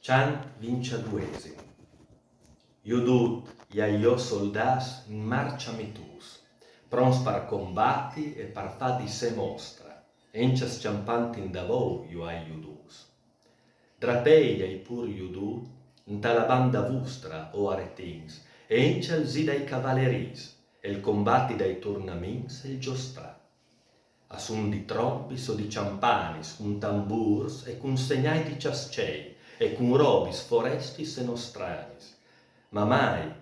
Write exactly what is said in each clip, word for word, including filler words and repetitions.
Cjant vincjaduesim. Jodût, i ai jo soldâts in marcja metûts, pronts par combati e par fâ di sè mostra, encja scjampant indavou ju ai jodûts. Drapei i ai pûr jodût inta la banda vustra, o aretins, e encja il zî dai cavalerîs, e il combati dai turnamints e il gjostrâ. A sun di trombis o di cjampanis, cun tambûrs e cun segnâi di cjascjei, e cun robis forestis e nostranis. Ma mai,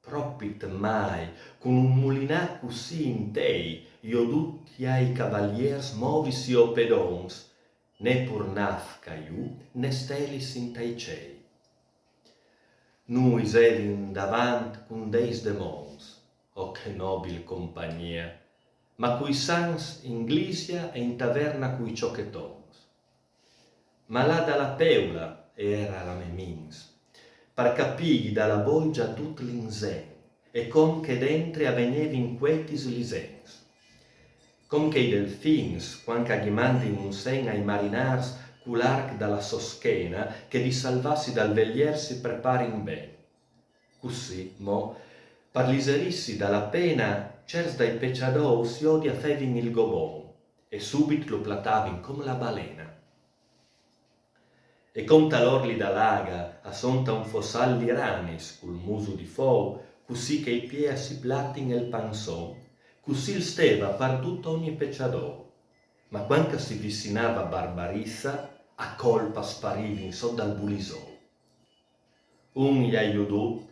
propit mai, cun un mulinâ cussì intei, jodût i ai cavaliers movisi o pedons, nè pûr nâf ca jù, nè stelis intai cei. Nô i sevin davant cun dei demons, o che nobil compagnia, ma cui sants in glisia e in taverna cui cjochetons. Ma la da la peula era la me mins, par capîghi da la bolgia dut l'insen, e com che dentri a vegnevin cuetis lis ents. Com che i delfins, cuant ch'a ghi mandin un sen ai marinârs cul arc da la sô schena, che di salvâsi dal velier si preparin ben. Cussì, mo, par liserîsi da la pena, cierts dai pecjadous jodi a fevin il gobon, e subit lu platavin com la balena. E com tal orli da l'aga a son ta un fossâl li ranis cul musu di fou, cussì che i pie a si platin e il panzon, cussì il steva pardut ogni pecjadou. Ma cuant ch'a si vicinava Barbarizza, a colp a sparivin sot dal bulisou. Un i ai jodût,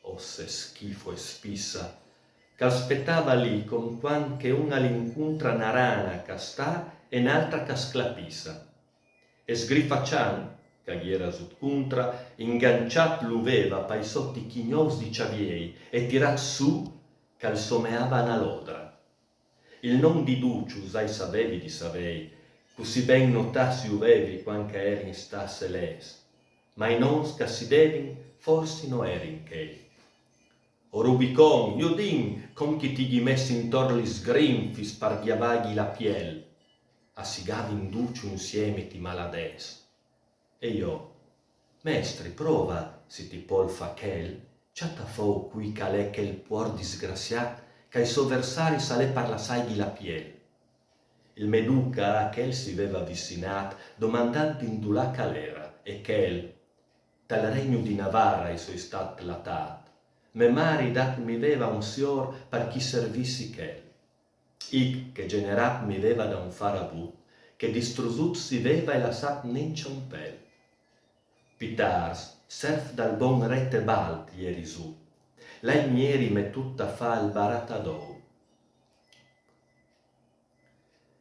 o sè schifo e spissa, ch'al spetava li com cuant che un al incuntra na rana ch'a sta e n'altra ch'a sclapissa. E sgrifacjant, ch'a ghi era sut cuntra, ingancjât lu veva pai sò tichignots di cjaviei e tirât sù ch'al someava na lodra. Il non di ducj usai savevi di savei, cussì ben notâts ju vevi cuant ch'a erin stâts elets, ma i nons ch'a si devin forsi no erin chei. O Rubicon, jodìn, com ch'i ti ghi mets intor lis grinfis par gjavâghi la piel, a sigavin ducj insiemi ti maladets. E jo: Mestri, prova, si ti pol fâ chel, cjata fou cui ch'al è chel puor disgraciât, ch'ai sò versaris al è par lassâighi la piel. Il me duca a chel si veva vicinât, domandant indulà ch'al era, e chel: Tal regnu di Navarra i soi stât platât. Me mari dât mi veva un siôr par ch'i servissi chel. Ic che generât mi veva da un farabut, che distrusût si veva e lassât nencja un pel. Pi tars, serf dal bon re Tebalt i eri sù. Là i mi eri metût a fâ il baratadou.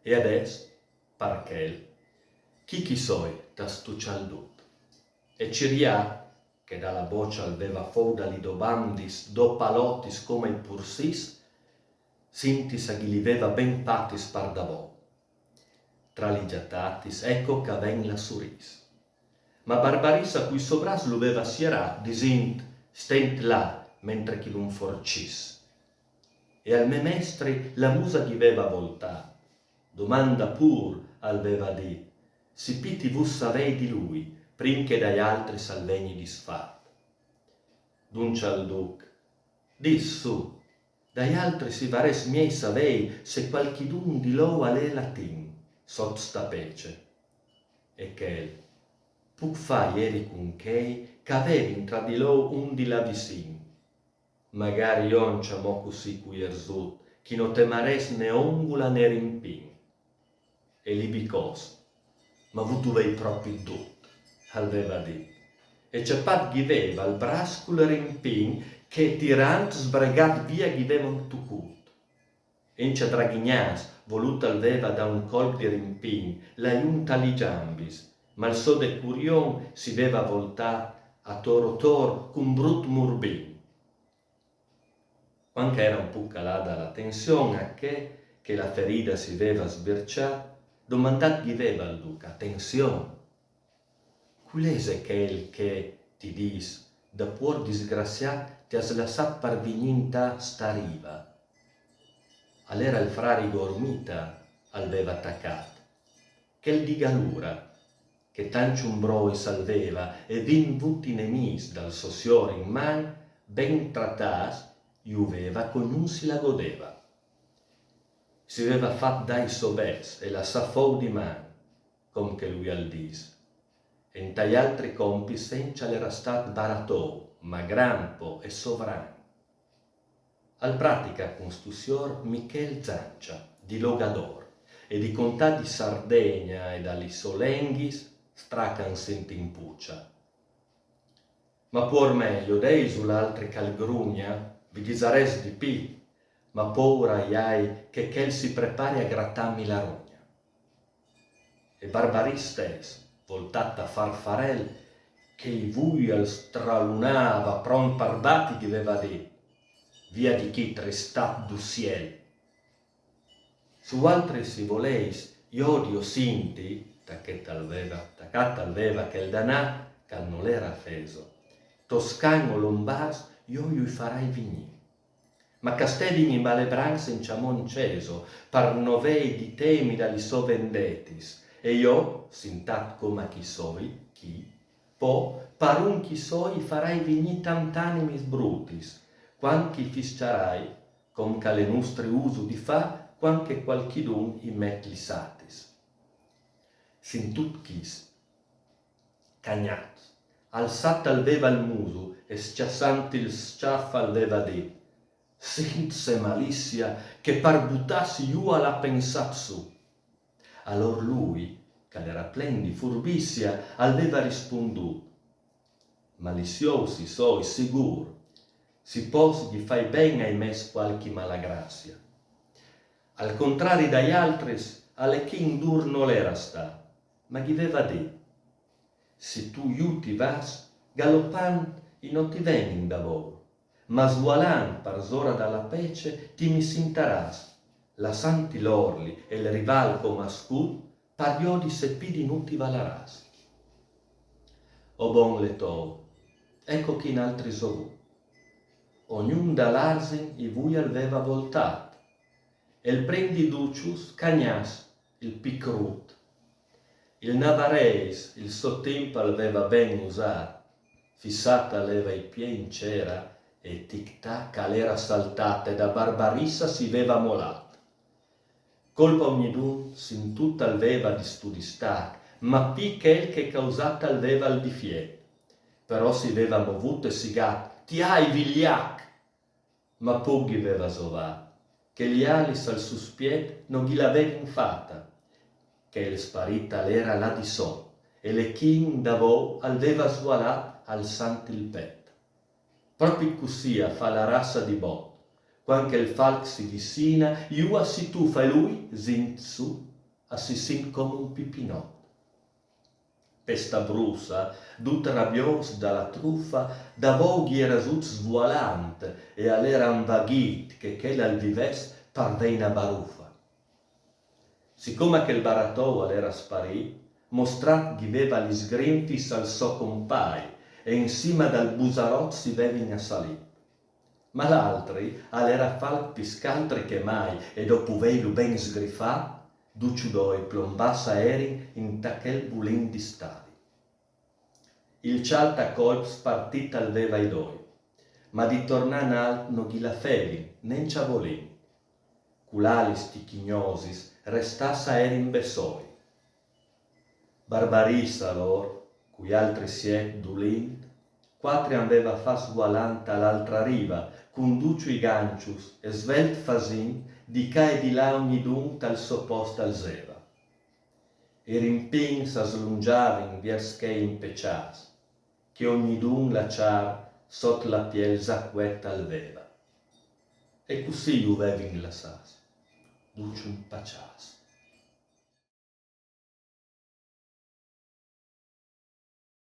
E adès, par chel, chi ch'i soi ta stu cjaldut? E Cirià, che da la boccia al veva fou da li do bandis do palotis coma i pursîs, sintis a ghi li veva ben fatis par davou. Tra li gjatatis, eco ch'a ven la surîs. Ma Barbarizza cui so braç lu veva sierât, disint: Stent là, mentre ch'i lu inforcìs. E al me mestri la musa ghi veva voltât: Domanda pûr, al veva dit, si pi ti vûs savei di lui, prin che dai altris al vegni disfat. Duncj al duc: Dîs sù, dai altris i varès miei savei se cualchidun di lou al è latin, sot sta pece. E chel: Puc fâ i eri cun chei ch'a vevin tra di lou un di là vicin. Magari jo ancjamò cussì cui erzut, ch'i no temarès né ongula né rimpin. E li bicos: Ma vû tu vei propit dut, al veva dit. E cjapât ghi veva il braç cul rimpin che tirant sbregât via ghi veva un tucut. Encja draghignâts, volût al veva dâ un colp di rimpin, la junt a li gjambis, ma il so decurion si veva voltât ator ator cun brut murbin. Cuant ch'a era un puc calada la tension, a chê che la ferida si veva sbircjât, domandât ghi veva il duc: Atension! Cul ese chel che, ti dîs, da puor disgraciât ti âs lassât par vignî inta sta riva? Al era il frari Gormita, al veva tacât. Chel di Galura. che tancj umbroi salveva e vint vuti nemîs dal so siôr in man, ben tratâts, ju veva che ognun si la godeva. Si veva fat dâi so bêçs e lassâ fou di man, com che lui al dîs. E intai altri compits senç al era stât baratou, ma gran po e sovran. Al pratica cun stu siôr Michel Zancia, di Logador, e di contâ di Sardegna e da li sô lenghis stracan sint in pucia. Ma puor me, jo deisu l'altri che al grugna, vi disarès di pi, ma poura jai che chel si prepari a gratâmi la rugna. E Barbarì stes, voltât a Farfarel, che i vui al stralunava pront par bati, ghi veva dit: via di chi, tristat dal siel. Su altri si voleis jodi o sinti, tacât al veva, tacât al veva chel danât, che al nol era feso, toscans o lombars, jo ju i farai vignî. Ma che a stevin i malebrancs in cjamon ceso, par no vei di temi da li sô vendetis, e jo, sintât coma che i soi, chi, po, par un che i soi i farai vignî tant animis brutis, cuant che i fiscjarai, com che al è nustri usu di fâ, cuant che cualchidun i met li satis. Sintût chist, cagnât, alçât al veva il musu e scjassant il scjâf al veva dit: sint se malissia, che par butâsi jù al à pensât sù. Alor lui, che al era plen di furbissia, al veva rispundût: malissious i soi sigûr, si pos ghi fai ben ai mês cualchi malagrassia. Al contrari dai altris, Alechin dur nol era stât, ma ghi veva dit: si tu jù ti vâs, galopant i no ti vegnin davour, ma svualant parsora da la pece ti mi sintarâs, lassant l'orli e il rival coma scût, par jodi se pi di nût ti valarâs. O bon letor, eco chi in altri sovût. Ognun dal argint i vui al veva voltât, e il prin di ducjus cagnàs, il pi crût. Il Navareis il so timp al veva ben usât, fissât al veva i piè in cera e tic-tac al era saltât e da Barbarissa si veva molât. Colp a ognidun sintût al veva di stu distac, ma pi chel che causât al veva il difiet. Però si veva movût e sigât: ti ai, vigliac! Ma pôc ghi veva zovât, che li alis al suspiet no ghi la vevin fata, che il sparît al era là di sot, e Lechin davou al veva svualât alçant il pet. Propit cussì a fa la rassa di bot, cuant che il falc si vissina, jù a si tufa e lui, zint sù, a si sint com un pipinot. Pe sta brussa, dut rabiôs da la trufa, davou ghi era zût svualant e al era invaghît che chel al vivès par vei na barufa. Sicoma che il baratou al era sparît, mostrât ghi veva lis grinfis al so compagn e in sima dal busarot si vevin assalît. Ma l'altri al era falc pi scaltri che mai, e dopu veilu ben sgrifât, ducju doi plombâts a erin inta chel bulin di stadi. Il cjalt a colps spartît al veva i doi, ma di tornâ in alt no ghi la fevin, nencja volint. Cu l'alis tichignosis restâts a erin bessoi. Barbarissa alor, cui altri siet dulint, cuatri an veva fat svualant a l'altra riva, cun ducju i gancjus e svelt fasint di ca e di là ognidun tal so post al zeva. I rimpins a slungjavin viers chei impecjâts, che ognidun la cjar sot la piel za cuet al veva. E cussì ju vevin lassâts, ducju impacjâts.